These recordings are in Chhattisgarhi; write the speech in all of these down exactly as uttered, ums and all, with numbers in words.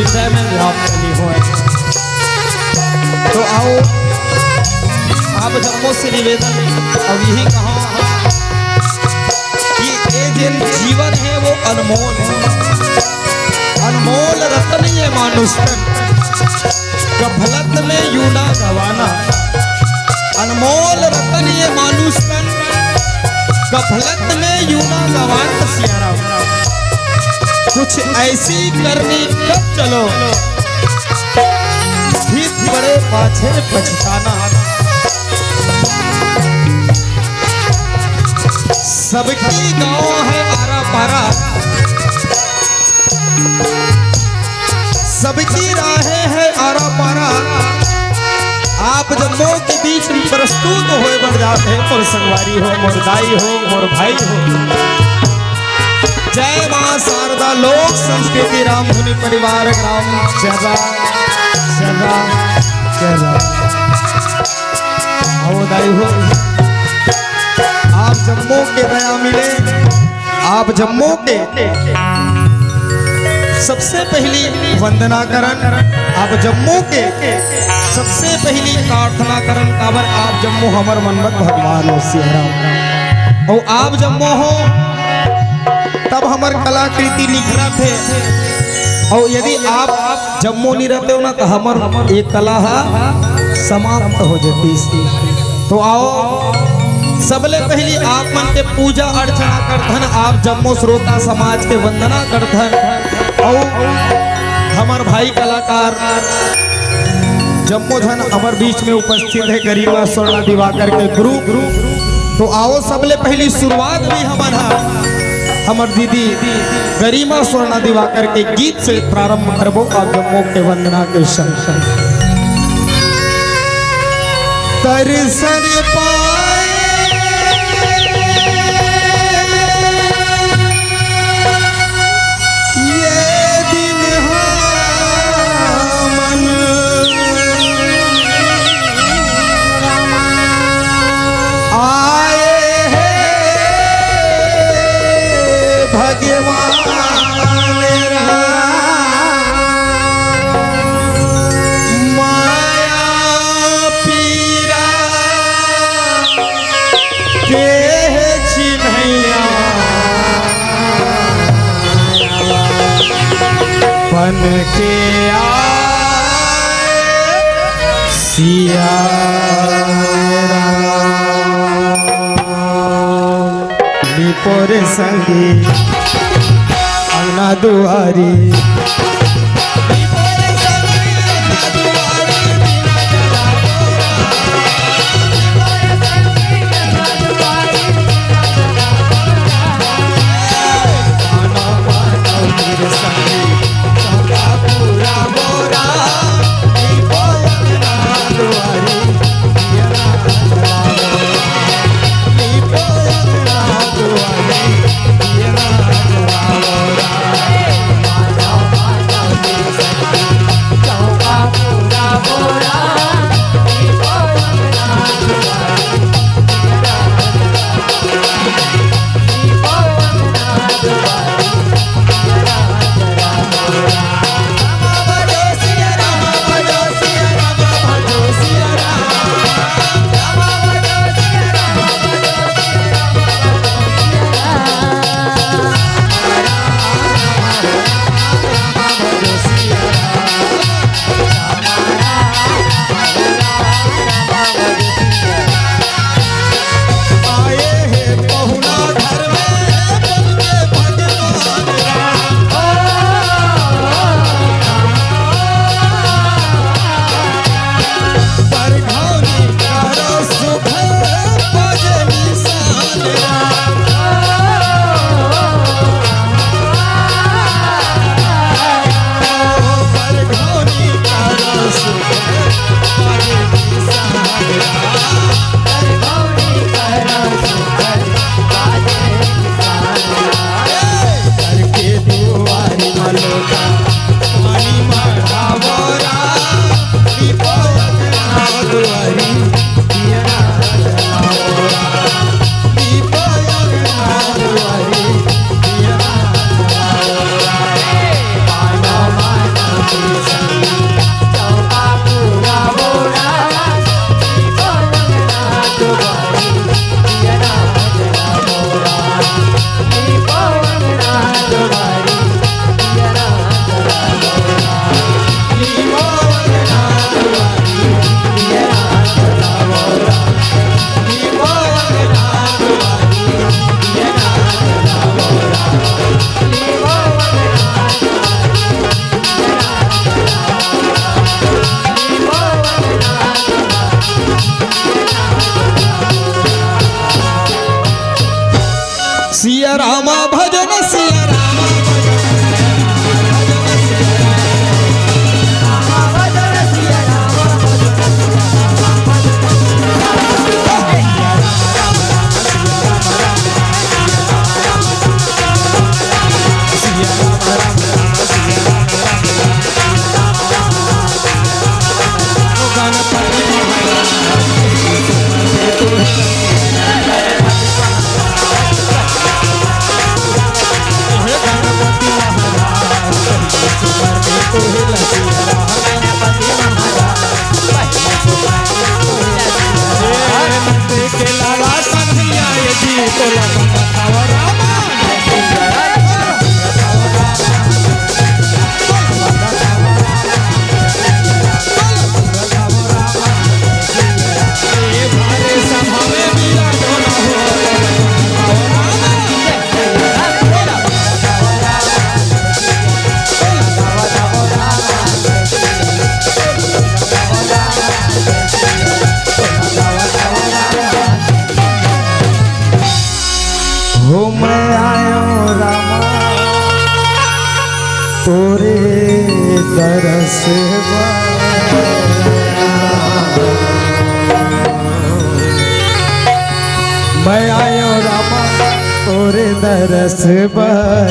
जय में व्याप्त नहीं होए। तो आओ, आप जम्मो से निवेदन अउ यही कहा कि ये जिन जीवन है वो अनमोल है, अनमोल रतन ये मानुष तन, गफलत में यूं ना गवाना। अनमोल रतन ये मानुष तन, गफलत में यूं ना गवाना सियाराम। कुछ ऐसी करनी कब चलो, फिर पड़े पाछे पछताना। सबकी गाँव है आरा पारा, सबकी राहें है आरा पारा। आप जम्मो के बीच में प्रस्तुत होए बर जात हे, मोर संगवारी हो, मोर दाई हो, मोर भाई हो। जय माँ शारदा लोक संस्कृति रामधुनी परिवार ग्राम चर्रा, चर्रा, चर्रा। आओ दाई हो, आप जम्मो के दया मिले, आप जम्मो के सबसे पहली वंदना करन, आप जम्मो के सबसे पहली प्रार्थना करन, काबर आप जम्मो हमर मनमत भगवान हो सियाराम। अउ आप जम्मो हो तब हमर कलाकृति निखरत हे, अउ यदि आप जम्मो नी रहते हो ना, तो हमर ये कला हा समाप्त हो जाती। तो आओ, सबले पहली आप मन के पूजा अर्चना करथन, आप जम्मो श्रोता समाज के वंदना करथन। अउ हमर भाई कलाकार जम्मो झन हमर बीच में उपस्थित हे, गरिमा स्वर्णा दिवाकर के group। तो आओ, सबले पहली शुरुआत भी हमन हा हमर दीदी गरिमा स्वर्णा दिवाकर के गीत से प्रारंभ करबो। आप जम्मो के वंदना के संग संग दर्शन पाए ये दिन हमन आए हैं भगवान राम। माया पीरा के चिन्हैया बन के आए सिया राम। निपोर संगी अंगना दुआरी। हो मैं आयो रामा तोरे दरस बर। मैं आयो रामा तोरे दरस बर।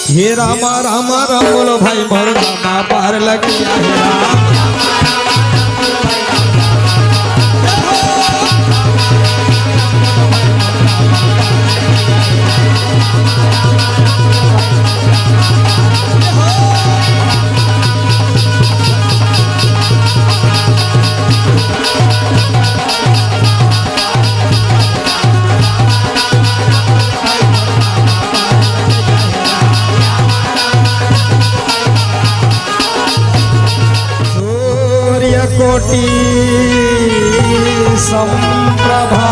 हे रामा रामा राम बोलो भाई मोर रामा पार लगिया हे राम। सूर्य कोटि समप्रभा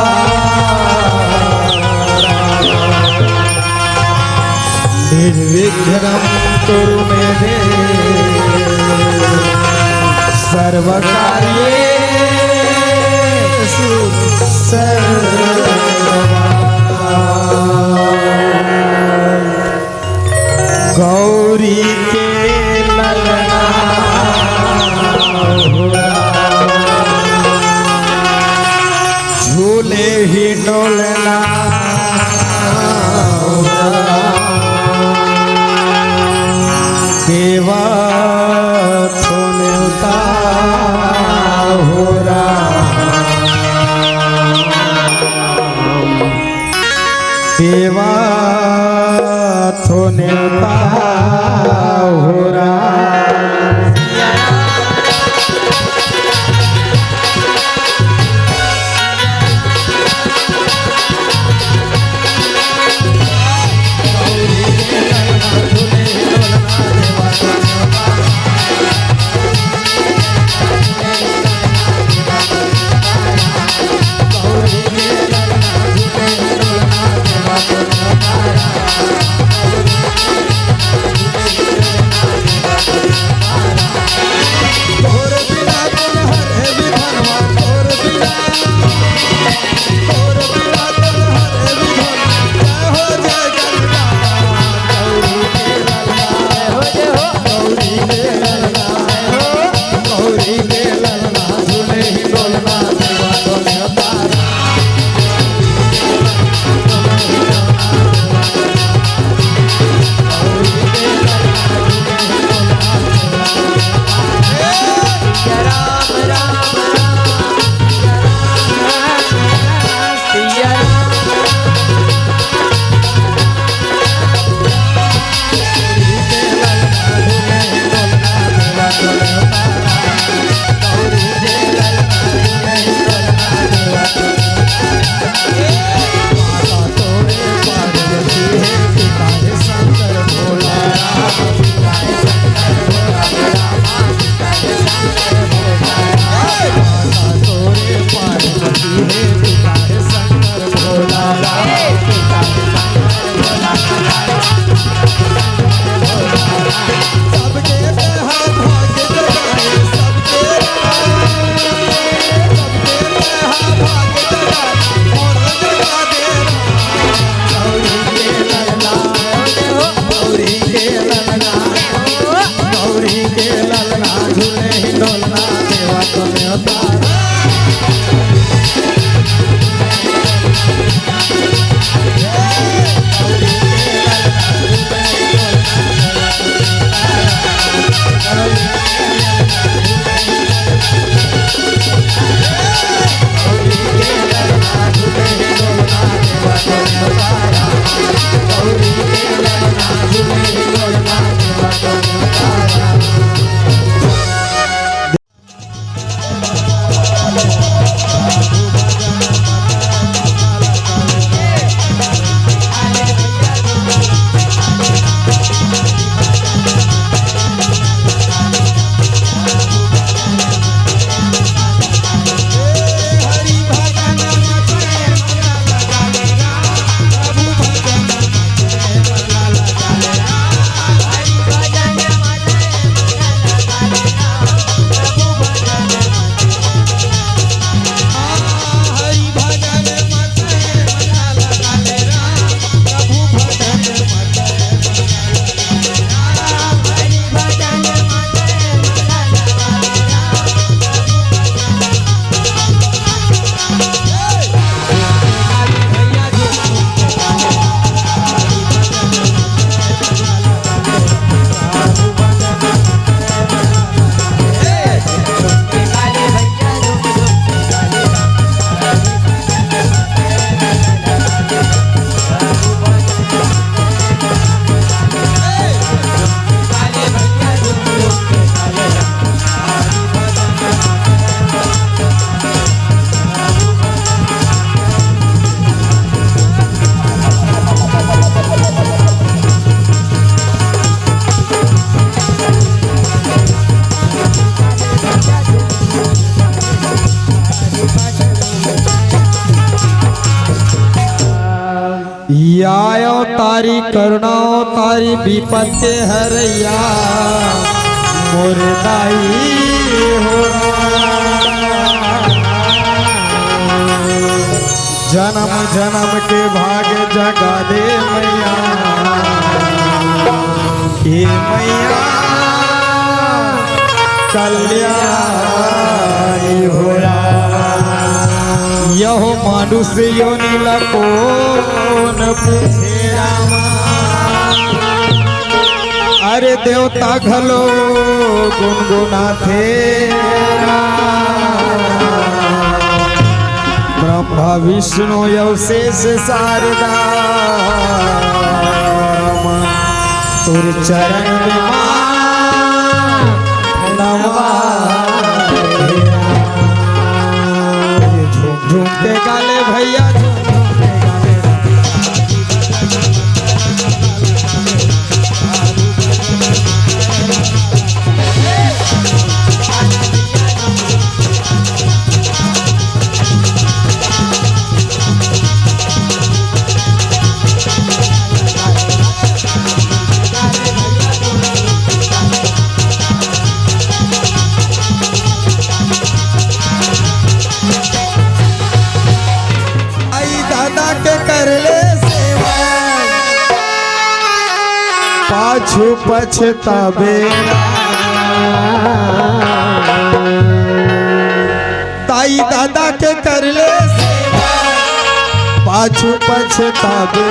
निर्विघ्नं कुरु मे देव सर्वकार्येषु सर्वदा। गौरी के ललना हो राम, झूले ही डोलना हो राम। देवा तो नेवता हो राम। देवा तो नेवता हो राम। या अवतारी करुणा अवतारी विपत्ति हरैया मोर दाई हो राम। जन्म जन्म के भाग जगा दे मैया, ए मैया कल्याणी हो राम। यहो मानुष योनि ला कोन पूछे रामा। अरे देवता घलो गुनगुनाथे राम। ब्रह्मा विष्णु अवशेष शारदा राम। तोर चरण में माँ नवा। झूम झूम के गाले भैया, झूम झूम के गाले। आई दादा के कर ले सेवा, पाछू पछताबे। ताई दादा के कर ले सेवा, पाछू पछताबे।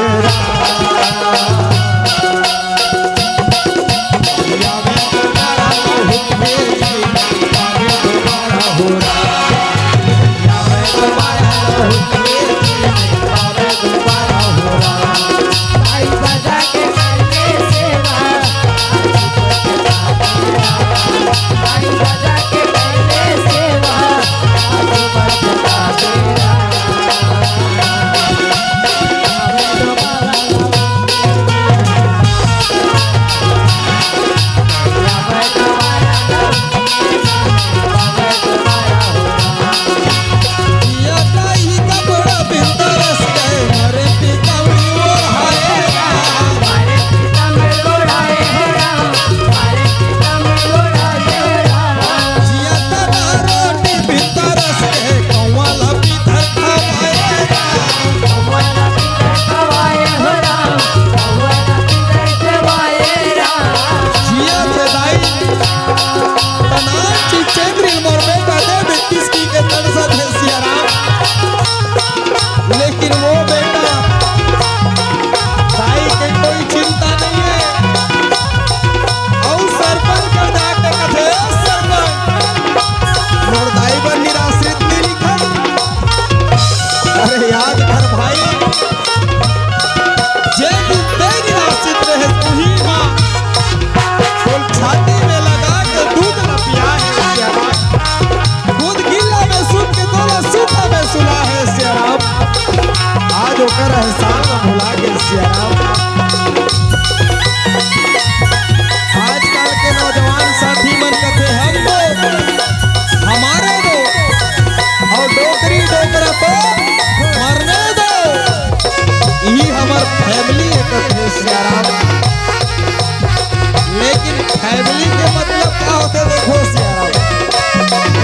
फैमिली के मतलब का होथे, देखो Siyaram.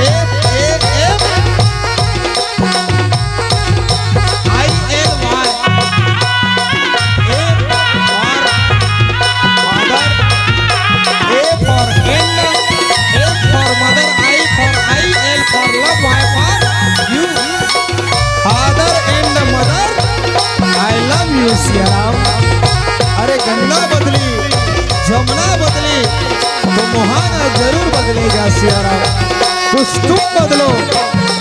F A M I L Y। A for father, A for end, M for mother, I for I, L for love, Y for you। Father and mother, I love you, Siyaram. अरे गंगा बदली, जमुना बदली, तो मुहाना जरूर बदलेगा सियाराम। कुछ तुम बदलो,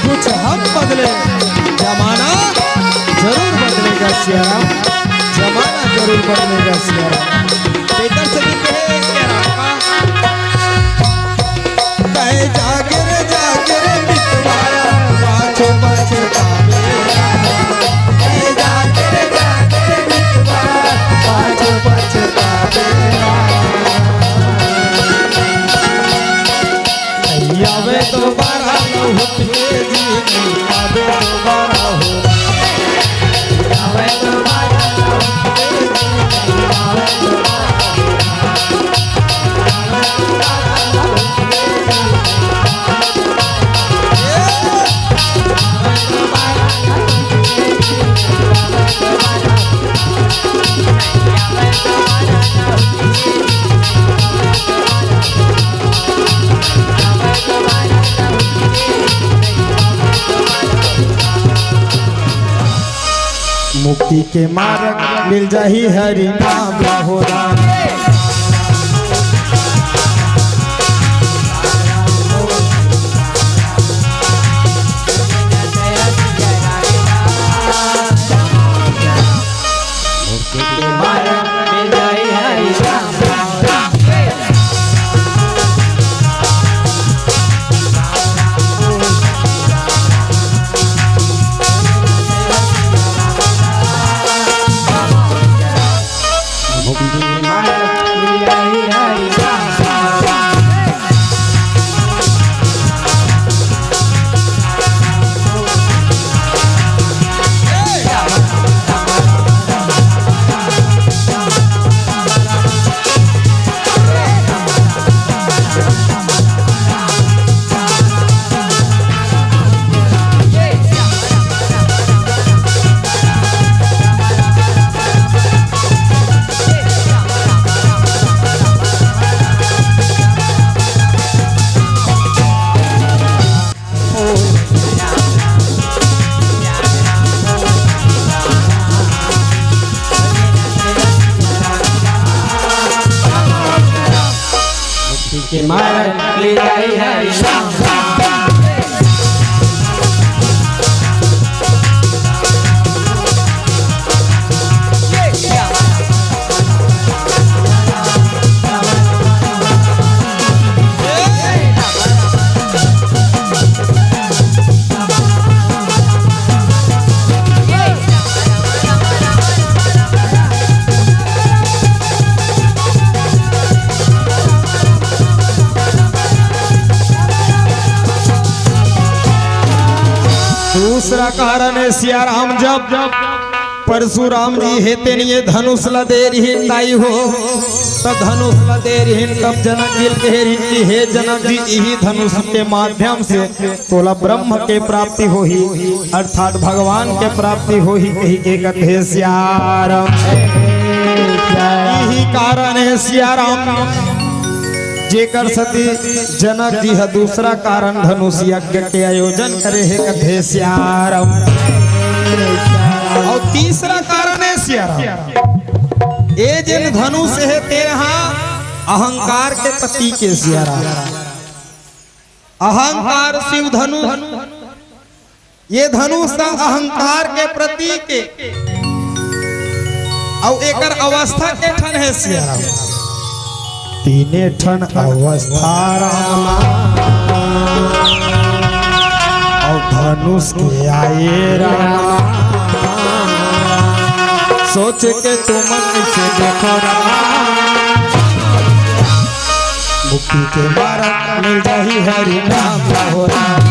कुछ हम बदले, जमाना जरूर बदलेगा सियाराम, जमाना जरूर बदलेगा सियाराम। तेकर से भी कहे सियाराम का, तै जागे रे जागे रे मितवा, पाछो पछतावे। तै जागे रे जागे रे मितवा, पाछो पछतावे। आवे दोबारा लौट के जी, आवे दोबारा हो। आवे दोबारा लौट के जी, आवे दोबारा हो। मुक्ति के मार्ग मिल जाही हरि नाम ला हो राम। के मार्ग ले जाई हरि नाम। दूसरा कारण हे सियाराम, जब परशुराम जी हे तेन ये धनुष ला दे रिहिन दाई हो, त धनुष ला दे रिहिन, तब जनक जी ल कहे रिहिन कि हे जनक जी, इही धनुष के माध्यम से तोला ब्रह्म के प्राप्ति होही, अर्थात भगवान के प्राप्ति होही, कहि के कथे सियाराम। इही कारण हे सियाराम, जेकर सेती जनक जी ह दूसरा कारण धनुष यज्ञ के आयोजन करे हे, कथे सियाराम। अउ तीसरा कारण हे सियाराम, ए जेन धनुष हे तेन ह अहंकार के प्रतीक हे सियाराम। अहंकार शिव धनुष, ये धनुष ह अहंकार के प्रतीक हे। अउ एकर अवस्था के ठन हे सियाराम? तीने ठन अवस्था रामा, अउ धनुष के आए रामा, सोच के तुमन से देखो रामा। मुक्ति के मार्ग मिल जाही हरि नाम ला हो राम।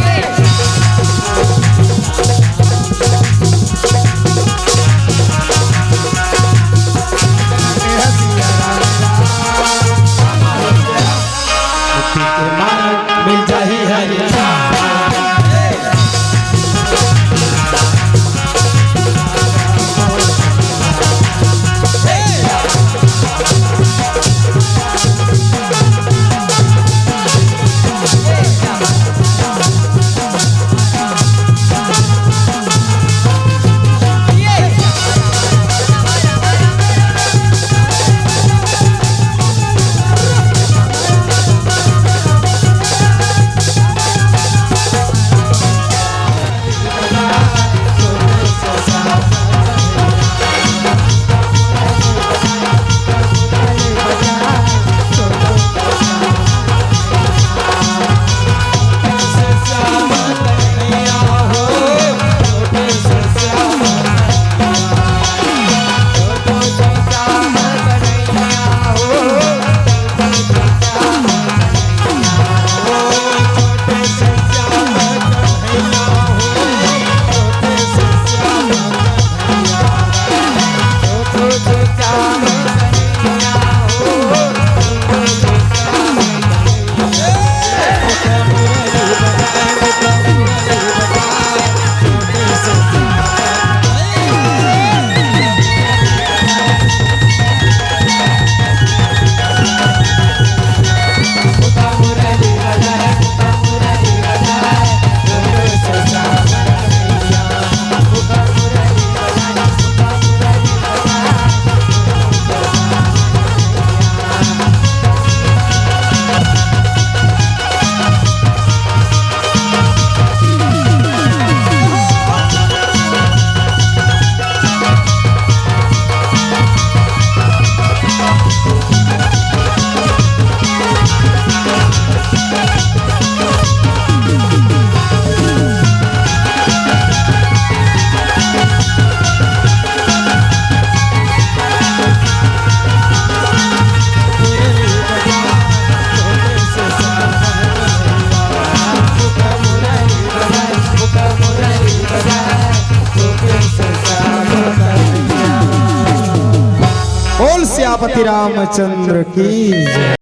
सीतापति रामचंद्र की जय।